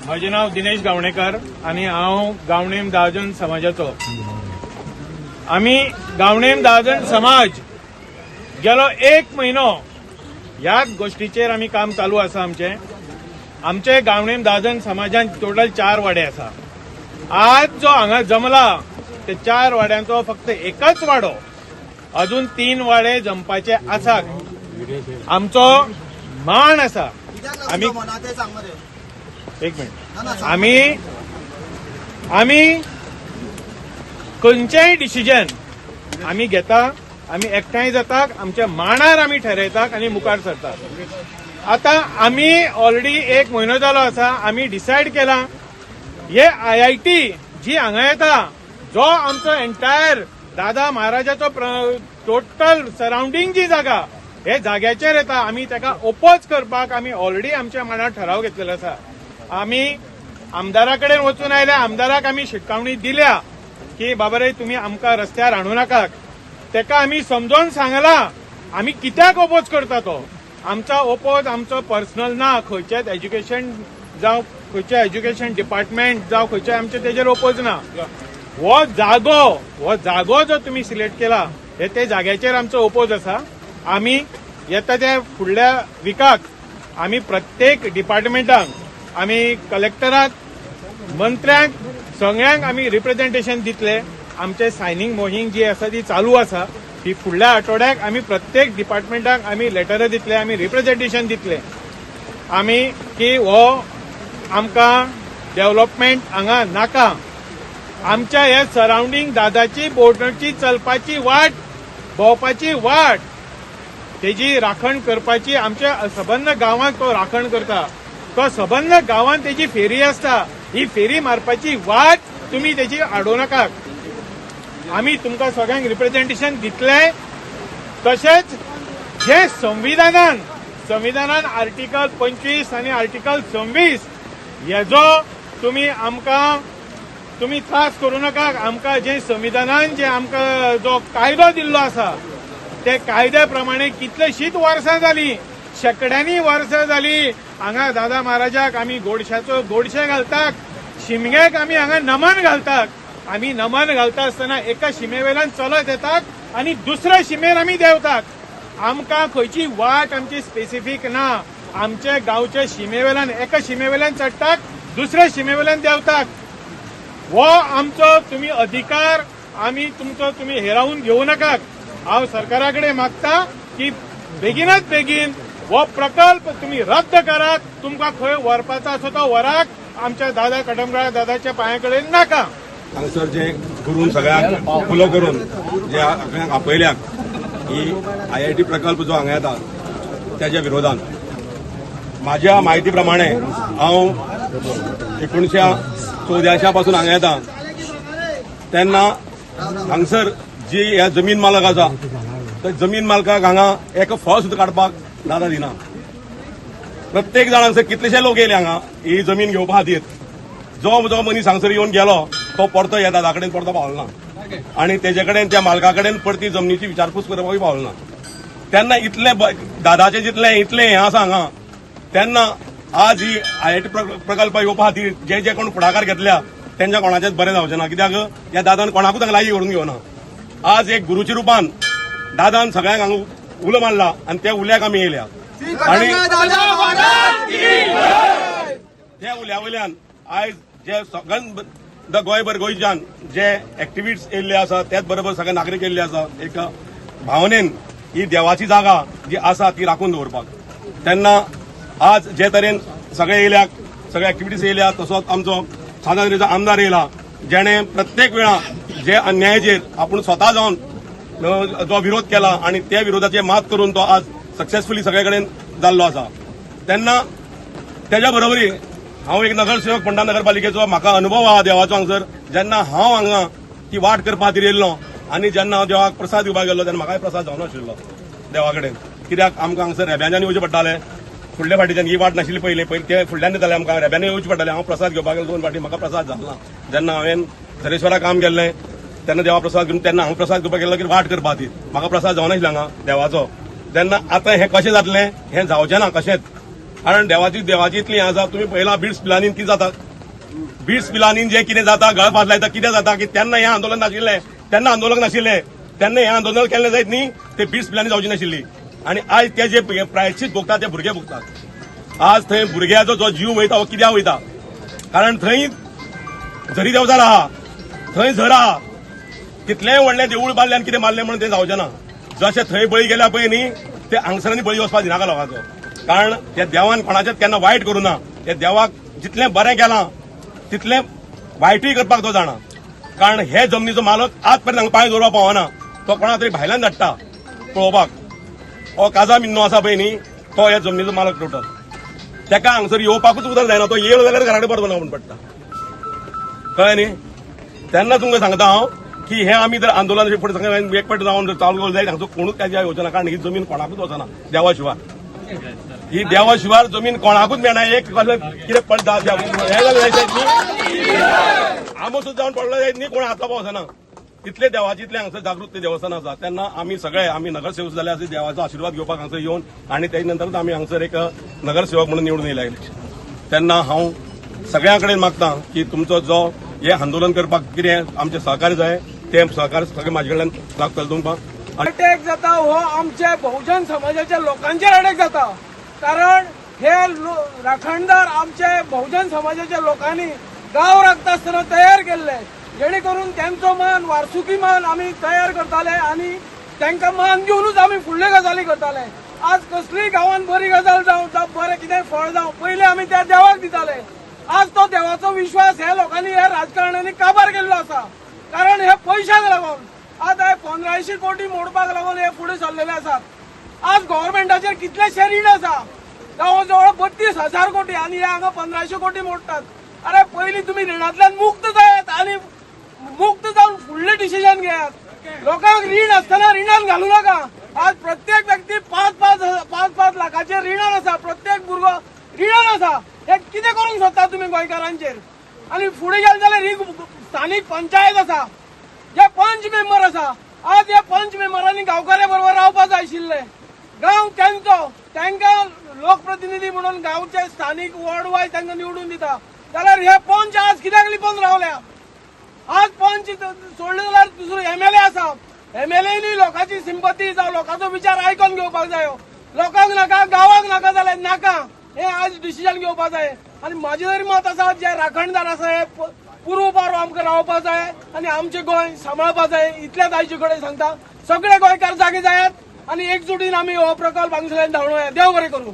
म्हजें नांव दिनेश गावणेकर आनी हांव गावणेम दाजन समाजाचो. आमी गावणेम दाजन समाज गेलो एक म्हयनो ह्याच गोष्टीचेर आमी काम चालू आसा. आमचें आमचे गावणेम दाजन समाजान टोटल 4 वाडे आसा. आज जो हांगा जमला ते 4 वाड्यांचो फक्त एकच वाडो, अजून 3 वाडे जमपाचे आसात. आमचो मान आसा. आमी एक मिनिट, आमी आमी खंयचेय डिसिजन आमी घेता, आमी एकठांय जातात, आमच्या माणार आमी ठरयतात आनी मुखार सरतात. आतां आमी ऑलरेडी एक म्हयनो जालो आसा, आमी डिसायड केला हे आयआयटी जी हांगा येता, जो आमचो एंटायर दादा महाराजाचो टोटल सरावंडींग जी जागा हे जाग्याचेर येता, आमी ताका ओपोज करपाक आमी ऑलरेडी आमच्या माणार ठराव घेतलेलो आसा. आमी आमदारा कडेन वचून आयल्या. आमदाराक आमी शिटकावणी दिल्या की बाबा रे, तुमी आमकां रस्त्यार हाडूं नाकात. तेका आमी समजोन सांगला आमी कित्याक ओपोज करता तो. आमचो ओपोज आमचो पर्सनल ना. खंयचेच एज्युकेशन जावं, खंयचें एज्युकेशन डिपार्टमेंट जावं, खंयचे आमचे तेजेर ओपोज ना. हो जागो जो तुमी सिलेक्ट केला, हे ते जाग्याचेर आमचो ओपोज आसा. आमी येता त्या फुडल्या विकाक आमी प्रत्येक डिपार्टमेंटाक, आमी कलेक्टराक, मंत्र्यांक, सगळ्यांक आमी रिप्रेझेंटेशन दितले. आमचे सायनींग मोहीम जी आसा ती चालू आसा. ती फुडल्या आठवड्याक आमी प्रत्येक डिपार्टमेंटाक आमी लेटरां दितले, आमी रिप्रेझेंटेशन दितले आमी की हो आमकां डेव्हलपमेंट हांगा नाका. आमच्या हे सरावंडींग दादाची बोटाची चलपाची वाट, भोंवपाची वाट, तेजी राखण करपाची. आमच्या सबंद गांवांत तो राखण करता. तो सबंद गांवांत तेजी फेरी आसता. ही फेरी मारपाची वाट तुमी तेजी आडोवं नाकात. आमी तुमकां सगळ्यांक रिप्रेझेंटेशन दितले. तशेंच जे संविधानान आर्टिकल 25 आनी आर्टिकल 26 हेजो तुमी आमकां तुमी त्रास करूं नाका. आमकां जे संविधानान जे आमकां जो कायदो दिल्लो आसा, ते कायद्या प्रमाणे कितलेशींच वर्सां जाली, शेंकड्यांनी वर्सां जाली, हांगा दादा महाराजाक आमी गोडशाचो गोडशे घालतात, शिमग्याक आमी हांगा नमन घालतात. आमी नमन घालता आसतना एका शिमे वयल्यान चलत येतात आनी दुसऱ्या शिमेर आमी देंवतात. आमकां खंयची वाट आमची स्पेसिफीक ना. आमचे गांवचे शिमे वयल्यान, एका शिमे वयल्यान चडटात, दुसऱ्या शिमे वयल्यान देंवतात. हो आमचो तुमी अधिकार आमी तुमचो तुमी हेरावून घेवं नाकात. हांव सरकारा कडेन मागता की बेगिनात बेगीन हो प्रकल्प तुमी रद्द करात. तुमकां खंय व्हरपाचो आसा तो व्हरात, आमच्या दादा कटमगाळ दादाच्या पांया कडेन नाका. हांगासर जे करून सगळ्यांक उलो करून जे सगळ्यांक आपयल्याक ही आयआयटी प्रकल्प जो हांगा येता त्याच्या विरोधान. माझ्या माहिती प्रमाणे हांव 1984 पासून हांगा येता तेन्ना हांगसर जी ह्या जमीन मालक आसा, त्या जमीन मालकाक हांगा एक फळ सुद्दां काडपाक दादा दिना. प्रत्येक जाण हांगसर कितलेशे लोक येयले हांगा ही जमीन घेवपा खातीर. जो जो मनीस हांगसर येवन गेलो तो परतो ह्या दादा कडेन परतो पावलो ना आनी तेजे कडेन, त्या मालका कडेन परती जमनीची विचारपूस करपाकूय पावलो ना. तेन्ना इतले दादाचें जितलें इतलें हें आसा हांगा, तेन्ना आज ही आयआयटी प्रकल्प येवपा खातीर जे जे कोण फुडाकार घेतल्या तेंच्या कोणाचेच बरें जावचें ना. कित्याक ह्या दादान कोणाकूच हांगा लागीं करून घेवना. आज एक गुरुच्या रुपान दादान सगळ्यांक हांगा उलो मारला आनी त्या उल्याक आमी येयल्या आनी त्या उल्या वयल्यान आयज जे सगळ्यां गोंयभर गोंयच्यान जे एक्टिविस्ट येयल्ले आसा, त्याच बरोबर सगळे नागरीक येयल्ले आसा एक भावनेन ही देवाची जागा जी आसा ती राखून दवरपाक. तेन्ना आज जे तरेन सगळे येयल्याक, सगळे एक्टिविटीज येयल्या, तसोच आमचो सांत आमदार येयला, जेणे प्रत्येक वेळा जे अन्यायाचेर आपूण स्वता जावन जो विरोध केला आणि त्या विरोधाचेर मात करून तो आज सक्सेसफुली सगळे कडेन जाल्लो आसा. तेन्ना तेज्या बरोबरी हांव एक नगरसेवक फोंडा नगरपालिकेचो. म्हाका अनुभव आहा देवाचो. हांगसर जेन्ना हांव हांगा ती वाट करपा खातीर येयल्लो आनी जेन्ना हांव देवाक प्रसाद दिवपाक गेल्लो तेन्ना म्हाकाय प्रसाद जावनाशिल्लो देवा कडेन. कित्याक आमकां हांगसर रेब्यांच्यान येवचें पडटालें. फुडल्या फाटीच्यान ही वाट नाशिल्ली पयलीं. पयलीं ते फुडल्यान दिताले, आमकां रेब्यांनी येवचें पडटालें. हांव प्रसाद घेवपाक गेलो दोन फाटी, म्हाका प्रसाद जालो ना. जेन्ना हांवें सरेश्वरा काम केल्लें तेन्ना देवा प्रसाद घेवन, तेन्ना हांव प्रसाद घेवपाक गेलो की वाट करपा खातीर, म्हाका प्रसाद जावनाशिल्लो हांगा देवाचो. तेन्ना आतां हें कशें जातलें? हें जावचें ना कशेंच. कारण देवाची देवाची इतली हें आसा, तुमी पळयला बीड्स पिलानीन कितें जाता, बीड्स पिलानीन जें कितें जाता, गळफास लायता, कितें जाता की तेन्ना हें आंदोलन नाशिल्लें, तेन्ना आंदोलक नाशिल्लें, तेन्ना हें आंदोलन केल्लें जायत न्ही, ते बीड्स पिलानी जावची नाशिल्ली. आनी आयज ते जे प्रायश्चित भोगता ते भुरगे भोगतात. आज थंय भुरग्याचो जो जीव वयता हो कित्याक वयता, कारण थंय झरी देंवचार आहा, थंय झर आहा. कितलेंय व्हडलें देवूळ बांदलें आनी कितें मारलें म्हणून तें जावचें ना. जशें थंय बळी गेल्या पळय न्ही, ते हांगसरांनी बळी वचपाक दिनाका लोकांचो, कारण त्या देवान कोणाचेच केन्ना वायट करूं ना. त्या देवाक जितलें बरें केलां तितलें वायटूय करपाक तो जाणा. कारण हे जमनीचो मालक आज पर्यंत हांगा पांय दवरपाक पावना, तो कोणा तरी भायल्यान धाडटा पळोवपाक. हो काजा मिन्नो आसा पळय न्ही, तो ह्या जमनीचो मालक टोटल. तेका हांगसर येवपाकूच उदक जायना, तो येयलो जाल्यार घरा कडेन परत म्हूण पडटा, कळ्ळें न्ही. तेन्ना तुमकां सांगता हांव की हे आमी जर आंदोलन अशें फुडें सगळें एकवट जावन जर चालू केलें जायत, हांगचो कोणूच काय येवचो ना. कारण ही जमीन कोणाकूच वचना देवा शिवाय, ही देवा शिवाय जमीन कोणाकूच मेळना. एक कसलें कितें पडटा हें जालें जायत न्ही, आमो सुद्दां जावन पडलो जायत न्ही, कोण हात लावपाक वचना. इतले देवाची इतलें हांगसर जागृत ते देवस्थान आसा. तेन्ना आमी सगळे आमी नगरसेवक जाले आसा, देवाचो आशिर्वाद घेवपाक हांगसर येवन आनी तेज नंतरूच आमी हांगसर एक नगरसेवक म्हणून निवडून येयले. तेन्ना हांव सगळ्यां कडेन मागता की तुमचो जो हे आंदोलन करपाक कितें आमचें सहकार्य जाय तें सहकार्य सगळें म्हाजे कडल्यान लागतलें तुमकां. आनी अटॅक जाता हो आमच्या बहुजन समाजाच्या लोकांचेर अटॅक जाता, कारण हे राखणदार आमचे बहुजन समाजाच्या लोकांनी गांव राखता आसतना तयार केल्ले, जेणे करून त्यांचो मान, वारसुकी मान आमी तयार करताले आनी तांकां मान दिवनूच आमी फुडल्यो गजाली करताले. आज कसलीय गांवान बरी गजाल जावं, जावं बरें कितें फळ जावं, पयलीं आमी त्या देवाक दिताले. आज तो देवाचो विश्वास ह्या लोकांनी, ह्या राजकारण्यांनी काबार केल्लो आसा, कारण हे पयशांक लागून आज हे 1500 कोटी मोडपाक लागून हे फुडें सरलेले आसात. आज गव्हर्मेंटाचेर कितलेशे रीण आसा, जवळ जवळ 32,000 कोटी, आनी हे हांगा 1500 कोटी मोडटात. अरे पयलीं तुमी रिणांतल्यान मुक्त जायात आनी मुक्त जावन फुडलें डिसिजन घेयात. लोकांक रीण आसतना रिणान घालू नाका. आज प्रत्येक व्यक्ती पांच पांच पांच पांच लाखाचेर रिणान आसा, प्रत्येक भुरगो रिणान आसा. हे कितें करूंक सोदता तुमी गोंयकारांचेर? आनी फुडें गेले जाल्यार ही स्थानीक पंचायत आसा, जे पंच मेंबर आसा, आज हे पंच मेंबरांनी गांवकाऱ्या बरोबर रावपा जाय आशिल्ले. गांव तेंचो, तांकां लोकप्रतिनिधी म्हणून गांवचे स्थानीक वॉर्ड वायज तांकां निवडून दिता, जाल्यार हे पंच आज कित्याक लिपोवन रावल्या? आज पंच सोडले जाल्यार दुसरो एमएलए आसा. एमएलए लोकांची सिंपती जावं लोकांचो विचार आयकोन घेवपाक जायो. लोकांक नाका, गांवाक नाका जाल्यार नाका, हे आज डिसिजन घेवपाक जाय. आनी म्हाजें तरी मत आसा, जे राखणदार आसा हे पुर्वपार आमकां रावपाक जाय आनी आमचें गोंय सांबाळपाक जाय. इतलेंच आयचे कडेन सांगता. सगळे गोंयकार जागे जायात आनी एकजुटीन आमी हो प्रकल्प हांगसरल्यान धांवडोवया. देव बरें करूं.